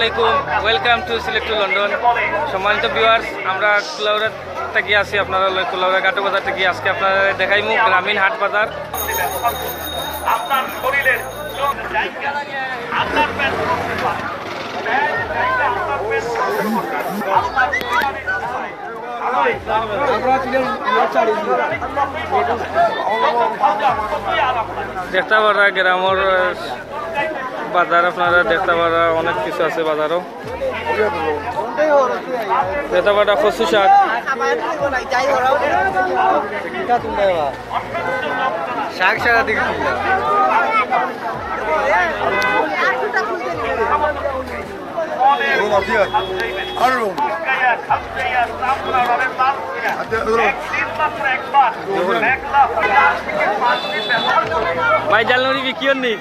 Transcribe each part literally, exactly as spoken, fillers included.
আসসালামু আলাইকুম, welcome to Sylhet to London। সম্মানিত ভিউয়ার্স, আমরা কুলাউড়া থাকি আছি, আপনারা লগে কুলাউড়া ঘাটু বাজার থাকি। আজকে আপনারারে দেখাইমু গ্রামীণ হাট বাজার। আপনার শরীরের আপনার পেট দেখতা পাররা গ্রামর, আহ, বাজার, আপনারা দেখতা পাররা অনেক কিছু আছে বাজারও। দেখতা পাররা কচু শাক। শাক সারা দিকে আর ভাই, জালমুড়ি বিক্রি হননি?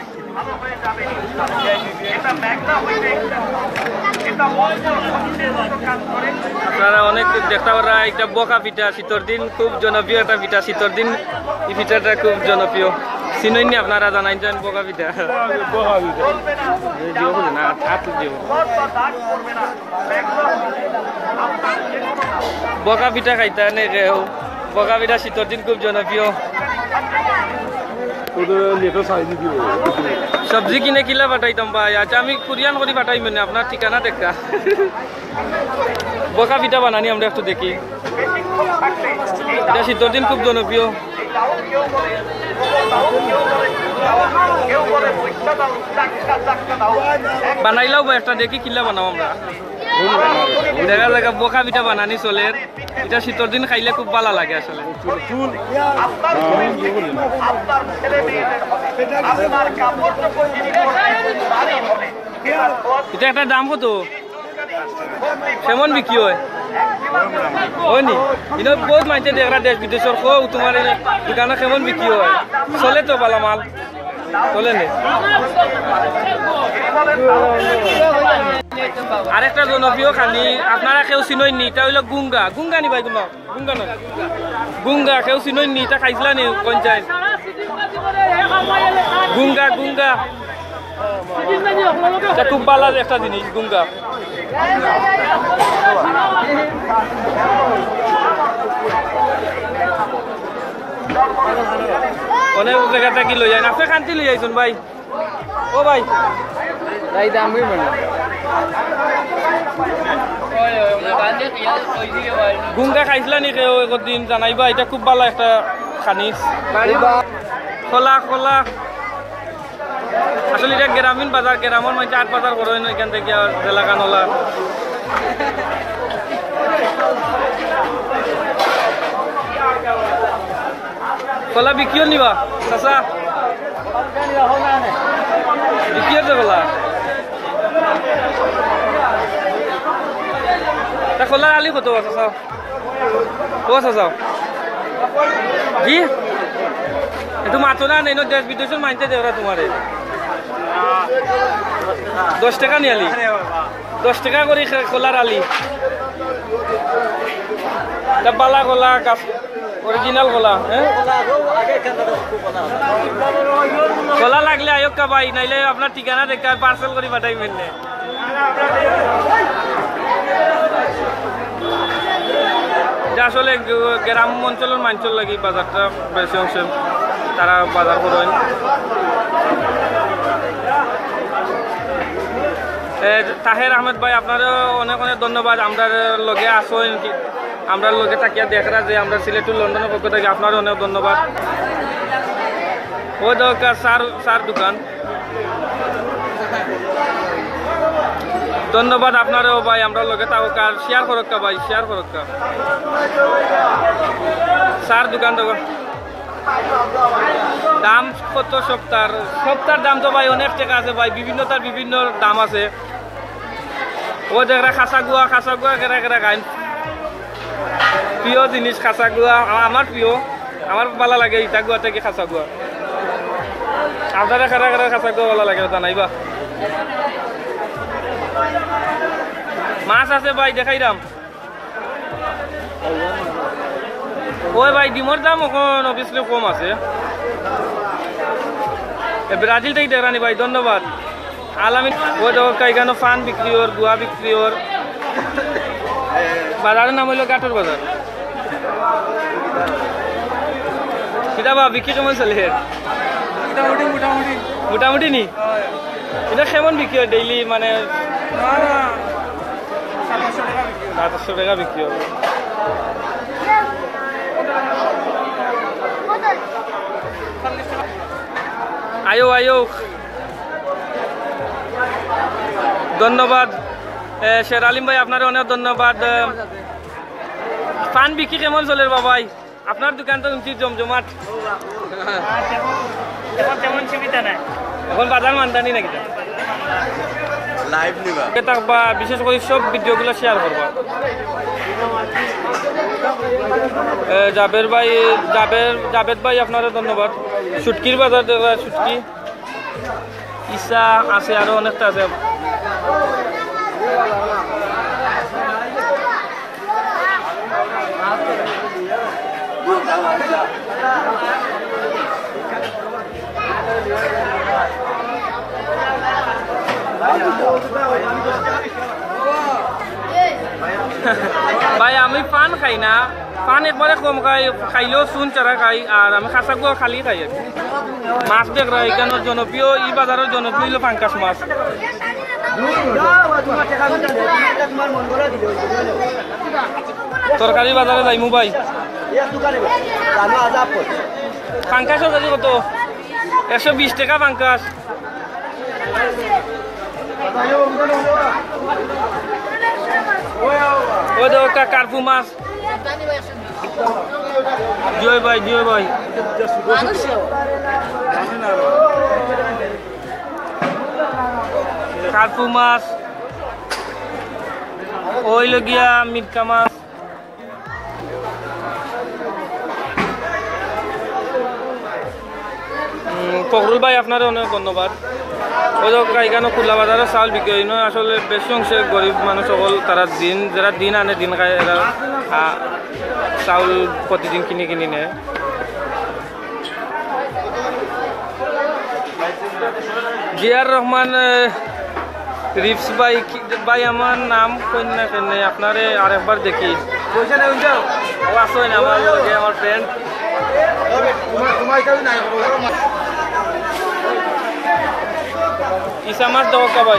আপনারা অনেক দেখতা পাররা, একটা বকা পিঠা, শীতর দিন খুব জনপ্রিয় একটা পিঠা। শীতর দিন এই পিঠাটা খুব জনপ্রিয়। চিনইননি আপনারা? জানাইন জান বকা পিঠা। বকা পিঠা। এই যে ওখানে না, হাত, হাত দিয়ে। বকা পিঠা খাইতা নে কেউ? বকা পিঠা শীতর দিন খুব জনপ্রিয়। সবজি কিনে কিলা পাঠাইতাম ভাই? আচ্ছা, আমি কুরিয়ান করি পাঠাইমু নে, আপনার ঠিকানা দেখা। বকা পিঠা বানানি আমরা একটু দেখি। এটা শীতর দিন খুব জনপ্রিয়। বানাইলাও বা একটা দেখি কিলা বানাও আমরা। দেখা যাক, বকা পিঠা বানানি চলের। এটা শীতর দিন খাইলে খুব ভালা লাগে আসলে। এটা একটা দাম কত? কেমন বিক্রি হয়? হয়নি? এটা বহুত মানষে দেখরা দেশ বিদেশর, কও তোমার এই দোকানো কেমন বিক্রি হয়? চলে তো ভালা মাল? চলে নে। আরেকটা জনপ্রিয় খানি, আপনারা কেউ চিনইননি, এটা হইলো গুঙ্গা। গুঙ্গা নি ভাই তোমার? গুঙ্গা নয়। গুঙ্গা কেউ চিনইননি, এটা খাইছিলা নি? কোন চাই? গুঙ্গা, গুঙ্গা। এটা খুব ভালা একটা জিনিস, গুঙ্গা। অনেক জাগা থাকি লই যায়, আপনি খান্তি লই যাইছুন ভাই। ও ভাই। তাই দাম হইব না। গুঙ্গা খাইছিলা নি কেউ একদিন? জানাইবা, এটা খুব ভালা একটা খানিস। খোলা, খোলা। আসলে এটা গ্রামীণ বাজার, গ্রামর মাঝে আট বাজার বড় হয় না, এখান থেকে আর জেলা কানলা। কলা বিক্রি হল নিবা, চাচা? বিক্রি হচ্ছে কলা। তা কলার আলি কত, চাচা? ও চাচা। জি? একটু মাতো না, নেই, দেশ বিদেশের মানতে দেওরা তোমারে। দশ টাকা নিয়ে আলি। দশ টাকা করি খে-, কলার আলি। এটা বালা কলা, গাছ, original কলা, হ্যাঁ? কলা লাগলে আয়ক্কা ভাই, নাইলে আপনার ঠিকানা দেখে parcel করি পাঠাই মেললে। এটা আসলে গ-, গ্রাম অঞ্চলের মানুষের লাগি বাজারটা বেশি অংশে তারা বাজার করেন। এ, তাহের আহমেদ ভাই, আপনারও অনেক অনেক ধন্যবাদ। আমরার লগে আসইন, আমরার লগে থাকিয়া দেখরা যে আমরা সিলেট টু লন্ডনের পক্ষ থেকে আপনারও অনেক ধন্যবাদ। ও দরকার চার, চার দোকান। ধন্যবাদ আপনারেও ভাই, আমরার লগে থাকউক্কা, আর share করউক্কা ভাই, share করউক্কা। চার দোকান তো দাম কত সবতার? সবতার দাম তো ভাই অনেক টাকা আছে ভাই, বিভিন্নতার বিভিন্ন দাম আছে। ও দেখরা খাসা গুয়া, খাসা গুয়া কেরা কেরা খাইন। প্রিয় জিনিস খাসা গুয়া, আ-, আমার প্রিয়, আমার ভালা লাগে ইটা গুয়া থাকি খাসা গুয়া। আপনারা কেরা কেরা খাসা গুয়া ভালা লাগে জানাইবা। মাছ আছে ভাই, দেখাইরাম। ওই ভাই, ডিমর দাম অখন obviously কম আছে। এ, ব্রাজিল থাকি দেখরানি ভাই, ধন্যবাদ। আলামিন। ওই দেখো, এখানো পান বিক্রি অর, গুয়া বিক্রি অর। বাজারর নাম অইলো ঘাটর বাজার। কিতা বা, বিক্রি কেমন চলের? মোটামুটি, মোটামুটি। মোটামুটি নি? ইটা কেমন বিক্রি অয় ডেইলি, মানে? না, না, সাতাশশো টাকা বিক্রি অয়। সাতাশশো টাকা বিক্রি অয়। আয়ো, আয়ো। ধন্যবাদ। এ, শের আলিম ভাই, আপনারে অনেক ধন্যবাদ। এ, পান বিক্রি কেমন চলের বাবাই? আপনার দোকান তো শুনছি জমজমাট। এখন তেমন সীমিত নাই। এখন বাজার মান্দানি নাকি? Live নিবা। এ থাকবা, বিশেষ করি সব ভিডিওগুলো শেয়ার করবা। এ, জাবের ভাই, জাবের, জাবেদ ভাই, আপনারে ধন্যবাদ। শুটকির বাজার দেখরা, শুটকি। ইসা আছে, আরো অনেকটা আছে। ভাই, আমি পান খাই না, পান একবারে কম খাই, খাইলেও চুন ছাড়া খাই, আর আমি খাসা গুয়া খালি খাই আর কি। মাছ দেখরা, এখানর জনপ্রিয়, ই বাজারর জনপ্রিয় অইলো পাঙ্কাশ মাছ। তরকারি বাজারে যাইমু ভাই। পাঙ্কাশ তরকারি কত? একশো বিশ টাকা পাঙ্কাশ। ওই দেখো কা-, কার্পু মাছ। জয় ভাই, জয় ভাই। কার্পু মাছ, ওই লগিয়া মিটকা মাছ। উম, ফখরুল ভাই, আপনারে অনেক ধন্যবাদ। ওই যে এখানো খোলা বাজারো চাউল বিক্রি অয়, ইনো আসলে বেশি অংশে গরিব মানুষ অকল, তারা দিন, যেরা দিন আনে, দিন খায়, এরা, আ, চাউল প্রতিদিন কিনি কিনি নেয়। জিয়ার রহমান, এ, রিপস ভাই, কি, ভাই, আমার নাম কইন না কেনে, আপনারে আরেকবার দেখি। ও আছইন আমার লগে, আমার friend। ইসা মাছ দেখউক্কা ভাই।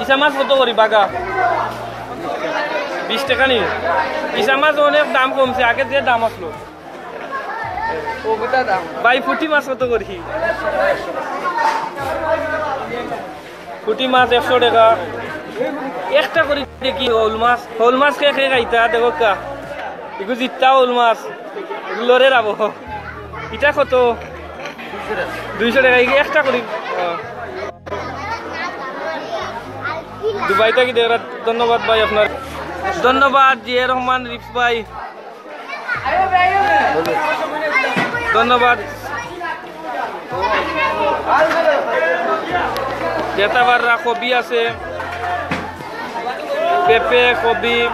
ইসা মাছ কত করি বাগা? বিশ টাকা নি? ইসা মাছ অনেক দাম কমছে, আগে যে দাম আছিল। ভাই, পুঁটি মাছ কত করি? পুঁটি মাছ একশো টাকা। একটা করি দেখি হউল মাছ। হউল মাছ কে কে খাইতা? দেখউক্কা। ইগু জিত্তা হউল মাছ। ইগু লড়ে রাবো। ইটা কত? দুইশো টাকা। ইগু একটা করি। অ। দুবাই থাকি দেখরা। ধন্যবাদ ভাই আপনার। ধন্যবাদ জিয়া রহমান রিপস ভাই। ধন্যবাদ। যেতা পাররা কবি আছে, পেঁপে, কবি,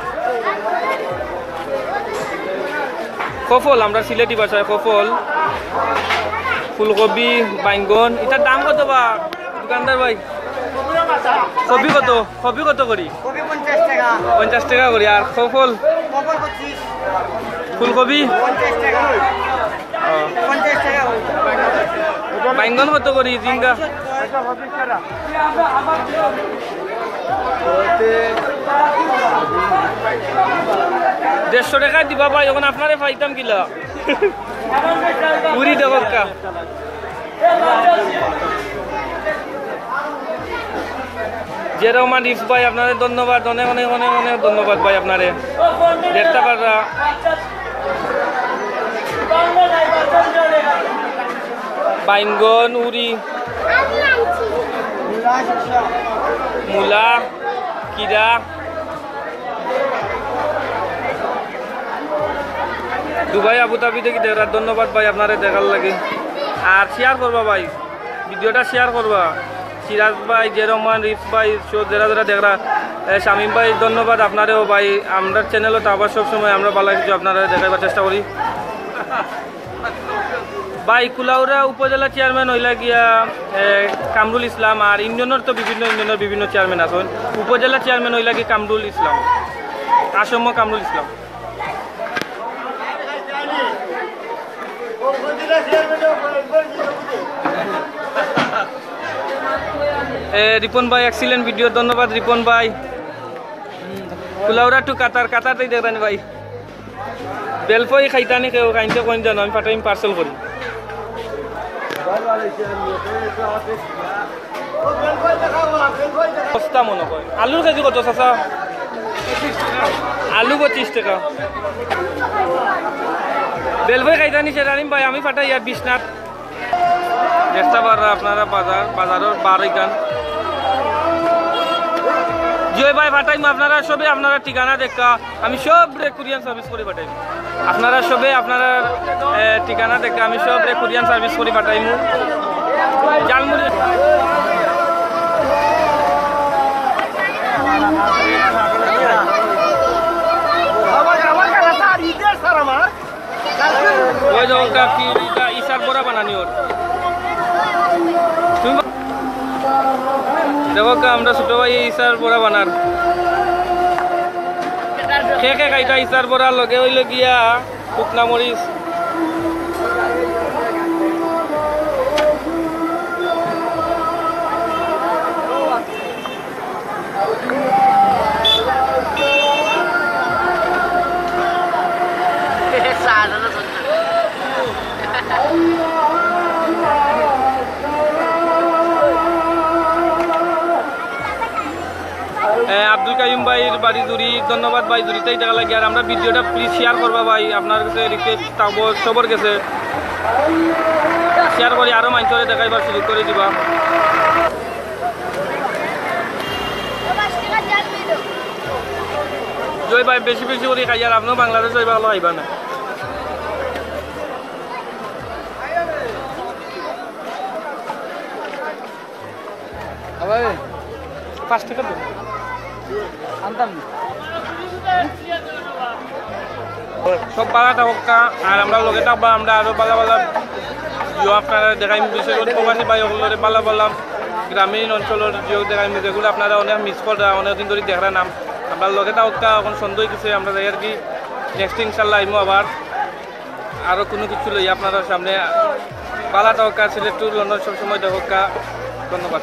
কফল, আমরা সিলেটি ভাষায় কফল, ফুলকবি, বাইঙ্গন। ইটার দাম কত বা দোকানদার ভাই? কবি কত? কবি কত করি? কবি পঞ্চাশ টাকা। পঞ্চাশ টাকা করি। আর কফল? কফল পঁচিশ। ফুলকবি? পঞ্চাশ টাকা। অ। পঞ্চাশ টাকা। বাইঙ্গন কত করি? ঝিঙ্গা? দেড়শো টাকা দিবা ভাই, অখন আপনারে পাইতাম কিলা? উরি দেখউক্কা। জিয়া রহমান রিপস ভাই, আপনারে ধন্যবাদ, অনেক, অনেক, অনেক, অনেক ধন্যবাদ ভাই আপনারে। দেখতা পাররা। বাইঙ্গন, উরি, মূলা, কিরা। দুবাই আবুধাবি থাকি দেখরা, ধন্যবাদ ভাই আপনারে দেখার লাগি। আর শেয়ার করবা ভাই, ভিডিওটা শেয়ার করবা। সিরাজ ভাই, জে রহমান, রিপস ভাই, সহ যেরা যেরা দেখরা, এ, শামীম ভাই, ধন্যবাদ আপনারেও ভাই। আমরার চ্যানেলো তো আবার সবসময় আমরা ভালা কিছু আপনারে দেখাইবার চেষ্টা করি। ভাই, কুলাউড়া উপজেলা চেয়ারম্যান অইলা গিয়া, এ, কামরুল ইসলাম, আর ইউনিয়নর তো বিভিন্ন ইউনিয়নর বিভিন্ন চেয়ারম্যান আছইন। উপজেলা চেয়ারম্যান অইলা গিয়া কামরুল ইসলাম, আসম কামরুল ইসলাম। এ, রিপন ভাই, excellent video, ধন্যবাদ রিপন ভাই। কুলাউড়া to কাতার, কাতার তাই দেখরানি ভাই। বেলফই খাইতানি কেউ, খাইতে কইন জানো, আমি পাঠাইম পার্সেল করি। সস্তা মনে হয়। আলুর কেজি কত চাচা? আলু পঁচিশ টাকা। বেলফই খাইতানি সে রানিম ভাই, আমি পাঠাই আর বিশ না। দেখতা পাররা আপনারা বাজার, বাজারর বার ইখান। জি অয় ভাই, পাঠাইমু। আপনারা সবে আপনারা ঠিকানা দেখা, আমি সবরে courier service করি পাঠাইমু। আপনারা সবে আপনারা, এ, ঠিকানা দেখা, আমি সবরে courier service করি পাঠাইমু। ঝালমুড়ি। ওই দেখো কা কি ইটা ইসার বড়া বানানি ওর। তুমি বা-, দেখো কা আমরা ছোট ভাই ইসার বড়া বানার। কে কে খাইতা ইসার বড়া লগে অইলো গিয়া শুকনা মরিচ। এ, আব্দুল কাইয়ুম ভাইর বাড়ি জুড়ি, ধন্যবাদ ভাই, জুড়িতেই দেখা লাগে। আর আমরা ভিডিওটা please share করবা ভাই, আপনার কাছে request থাকবো সবর কাছে। Share করি আরো মাইনষরে দেখাইবার সুযোগ করি দিবা। জয় ভাই, বেশি বেশি করি খাইয়ার, আপনেও বাংলাদেশ যাইবা, ভালো খাইবা না। পাঁচ টাকা দেন। আনতাম না। সব ভালা থাকউক্কা, আর আমরার লগে থাকবা, আমরা আরো ভালা ভালা video আপনারারে দেখাইমু, বিশেষ করি প্রবাসী ভাই অকলরে ভালা ভালা গ্রামীণ অঞ্চলর video দেখাইমু, যেগুলা আপনারা অনেক miss কররা, অনেক দিন ধরি দেখরা না। আমরার লগে থাকউক্কা, অখন সন্ধ্যা অই গেছে, আমরা যাইয়ার গি, next ইনশাল্লাহ আইমু আবার আরো কুনু কিছু লইয়া আপনারার সামনে। ভালা থাকউক্কা, সিলেট to লন্ডন সবসময় দেখউক্কা। ধন্যবাদ।